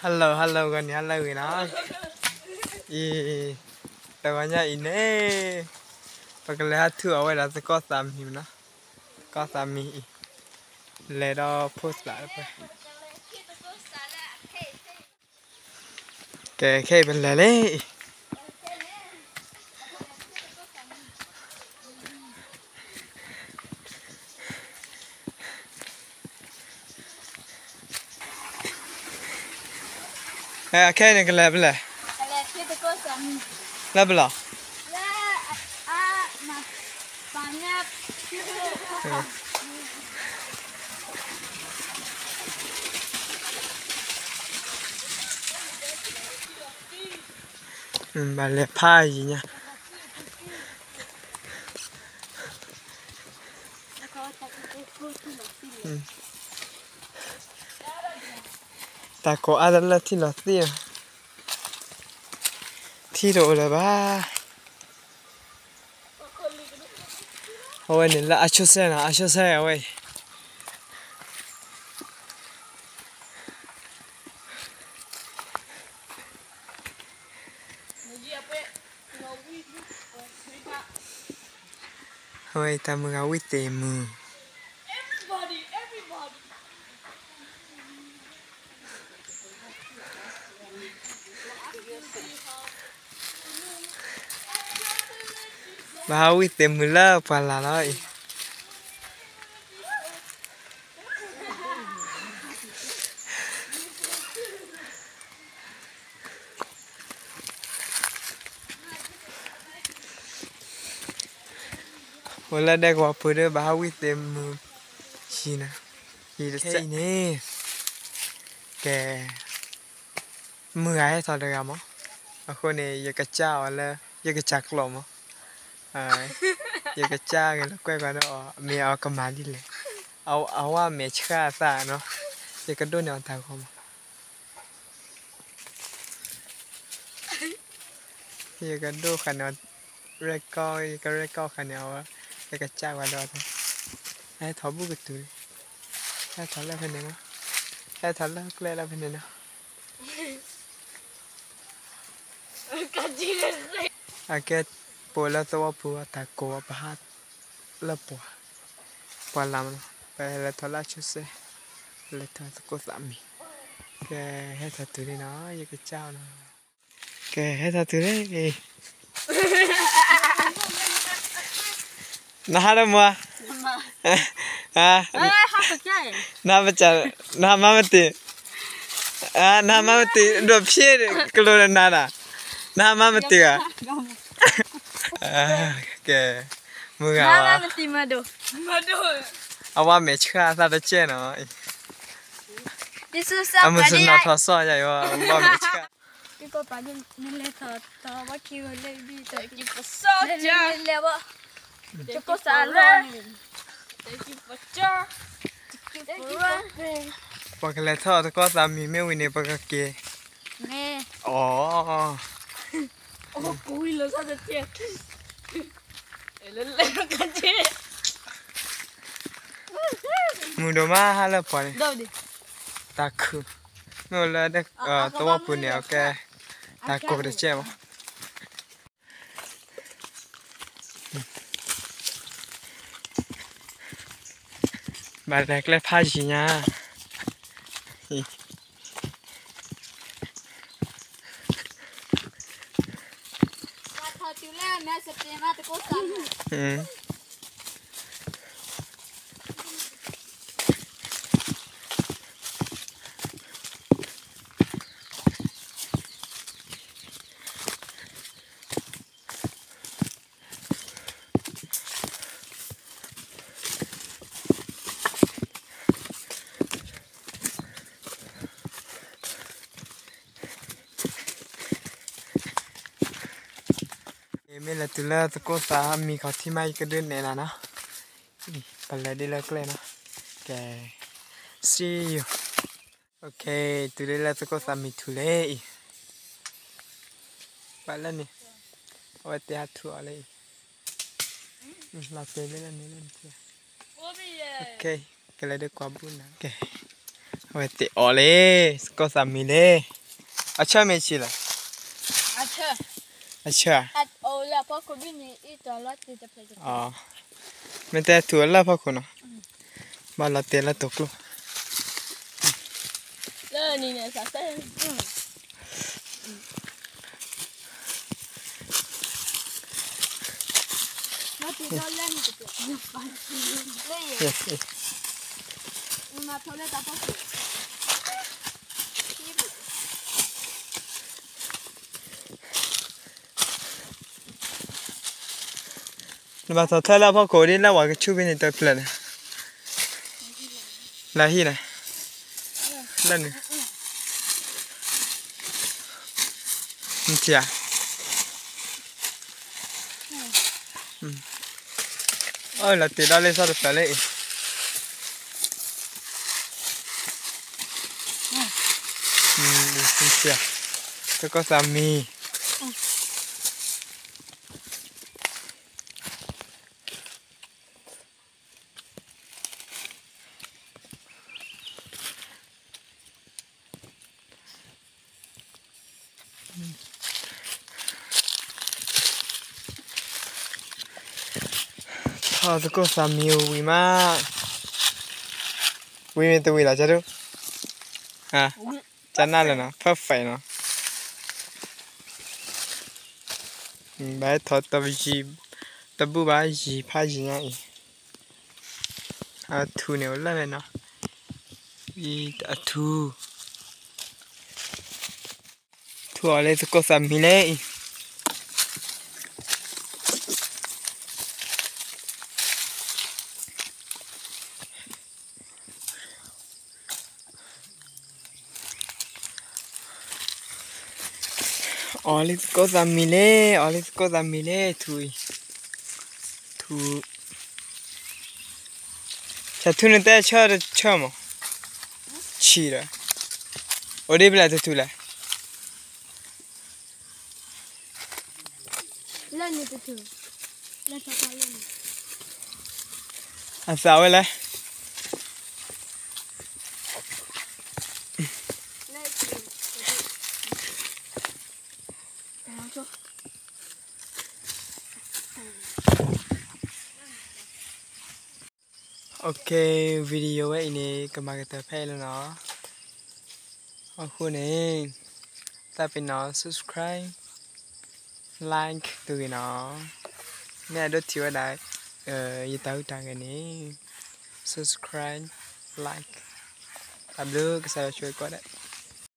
Hello hello ဂီၤန့ၣ် ဟါလၢအဂ့ၤနီၤ, အံၤ တဂီၤညါအံၤန့ၣ် ပကလဲၤဟးထူၣ်အီၤဝဲဒၣ်သကိးသးမံၤနီၤ, သကိးသးမံၤအံၤ လဲၤဒီးဖိသၣ်တဖၣ်, ကဲ ခဲအံၤပလဲၤလံအံၤ ခဲအံၤန့ၣ်ကလဲၤဖဲလဲၣ်, လၢပလီၢ်, ဘၣ်လဲၤဖးယံၤညါ, တၢ်ကိးအါတလၢထံၣ်လီၤသံၣ်, ထံတအိၣ်လၢၤဘၣ်, အဝဲန့ၣ်လၢအဆိစဲနီၤ အဆိစဲအဝဲအံၤ အဝဲအံၤတၢ်မုၢ်ဂၤဝံသ့ၣ်မုၢ်, ဘၣ်ဟးဝံသ့ၣ်မုၢ်လၢပှၢ်လၢ်လီၤအံၤ အိၣ်လၢဒဲကဝီၤပူၤဒီး ဘၣ်ဟးဝံသ့ၣ်မုၢ်ဆံနၤ, အံၤတစဲးအံၤန့ၣ် ကဲ မုၢ်ဂၤဟဲထီၣ်တဂၤမး, အဃိန့ၣ် ယကစၢ်အီၤလၢ ယကစၢ်ကျိာ်မး, ယကစၢ်က့ၤလၢကွဲၢ်ကွၢ်ဒီးအီၤ မ့ၢ်အီၤကမၤဒ်လဲၣ်, အဝဲမဲာ်ဆှးအသးနီၤ, ယကဒိးန့ၢ်အီၤတၢ်ဂီၤမး ယကဒိးဃာ်န့ၢ်အီၤ ရဲၣ်ကီၢ် ယကရဲၣ်ကီၢ်ဃာ်န့ၢ်အီၤဝဲ, ယကစၢ်ဝဲဒီးအီၤ, ဟဲထီၣ်ဘူးကတုၤလံ, ဟဲထီၣ်လၢဖဲန့ၣ်နီၤ, ဟဲထီၣ်လၢကျဲလၢဖဲန့ၣ်နီၤ, အကဲ ပအိၣ်လၢသဝီပူၤအတၢ်ကိးအီၤပဟး လၢပှၢ်, ပှၢ်လၢ်မးနီၤ, ပလဲၤထီၣ်လၢအဆိစဲ, ပလဲၤထီၣ်သကိးသးမံၤ, ကဲ ဟဲထီၣ်တုၤလံနီၤ ယကစၢ်နီၤ, ကဲ ဟဲထီၣ်တုၤလံ, နဟးလၢမၤ, နဟးမၤမတ့ၢ်, နဟးမၤမတ့ၢ် ဒိၣ်ဖျ့ကလိာ်နၤနီၤ, နဟးမၤမတ့ၢ်ဧါ, ကဲ မုၢ်ဂၤဝဲ အဝဲမဲာ်ဆှးအသးတကဲနီၤ, အမုၢ်စနီၤထီၣ်စီၣ်ယၤအံၤ အဝဲမဲာ်ဆှး ပှၤကလဲၤထီၣ်သကိးသးမံၤမ့ၢ်ဝံၤန့ၣ် ပကက့ၤ, အီၤ မုၢ်ဒိၣ်မးဟါလၢပှၢ်န့ၣ်, တၢ်ခုၣ်, မ့ၢ်အိၣ်လၢသဝီပူၤန့ၣ် အကဲ တၢ်ကိးတကဲမး ဘၣ်လဲၤကျဲဖးယံၤညါ, မ့ၢ်လဲၤတုၤလၢသကိးသးမံၤခီၣ်ထံးမး ယကဒုးနဲၣ်နၤနီၤ, ပလဲၤဒ်လၢကျဲနီၤ, ကဲ see you, okay, တုၤလၢလၢသကိးသးမံၤထူၣ်လံအံၤ, ပှၤလၢန့ၣ်, အဝဲတဲဟးထူၣ်အီၤလံအံၤ, လီၤတဲာ်လၢလၢန့ၣ်လၢန့ၣ်, okay, ကလဲၤဒုးကွၢ်ဘူးနၤ, ကဲ အဝဲသ့ၣ်အီၣ်လံ, သကိးသးမံလံ. အဆၢမ့ၢ်ဆံးလဲၣ်, အဆၢ, မ့ၢ်တဲထူအလၢဖီခိၣ်နီၤ, ဘၣ်လီၤတဲာ်လၢတိာ်ကျိ နဘၣ်ထီၣ်ထဲလၢအဖီခိၣ်ဒ်လၢဝၤကဆူဖဲန့ၣ်တဖျၢၣ်န့ၣ်, လၢဟံၣ်န့ၣ်, လၢန့ၣ်, နထံၣ်ဧါ, အၢ လီၤတ့ၢ်ဒီးလၢဆီတဖျၢၣ်လၢအံၤ, နထံၣ်ဧါ, သကိးသးမံ ထီၣ်သကိးသးမံဝံၤမး, ဝံၤမ့ၢ်တဝံၤလီၤ ကၢ်ဒိၣ်, ကၢ်နၢ်လၢနီၤ perfect နီၤ, ဘၣ်ထီၣ်တယံၤ, တဘူၣ်ဘၣ်ယံၤဖးယံၤညါအံၤ, အထူန့ၣ်အိၣ်လၢဝဲနီၤ, အထူ ထူအီၣ်လၢသကိးသးမံလၢအံၤ, အီၣ်လၢသကိးသးမံလၢ, အီၣ်လၢသကိးသးမံလၢ ထူအံၤ, ထူ ဆၣ်ထူန့ၣ်တဲဆၢတဆၢမး, ဆံးဒီး, အိၣ်ဒ်ဖဲလဲၣ်တထူလဲၣ်, အသးဝဲလဲၣ်. Okay, video ဝဲအံၤန့ၣ် ကမၤကတၢၢ်ဖဲအံၤလီၤနီၤ. အဃိန့ၣ် သးပ့ၤနီၣ် subscribe, like တဂ့ၤနီၤ. မ့ၢ်အဲၣ်ဒိးထံၣ်ဝဲဒၣ် ယတၢ်ဟူးတၢ်ဂဲၤန့ၣ် subscribe, like. တၢ်ဘျုးကစၢ်ယွၤဆိၣ်ဂ့ၤကိးဂၤဒဲး.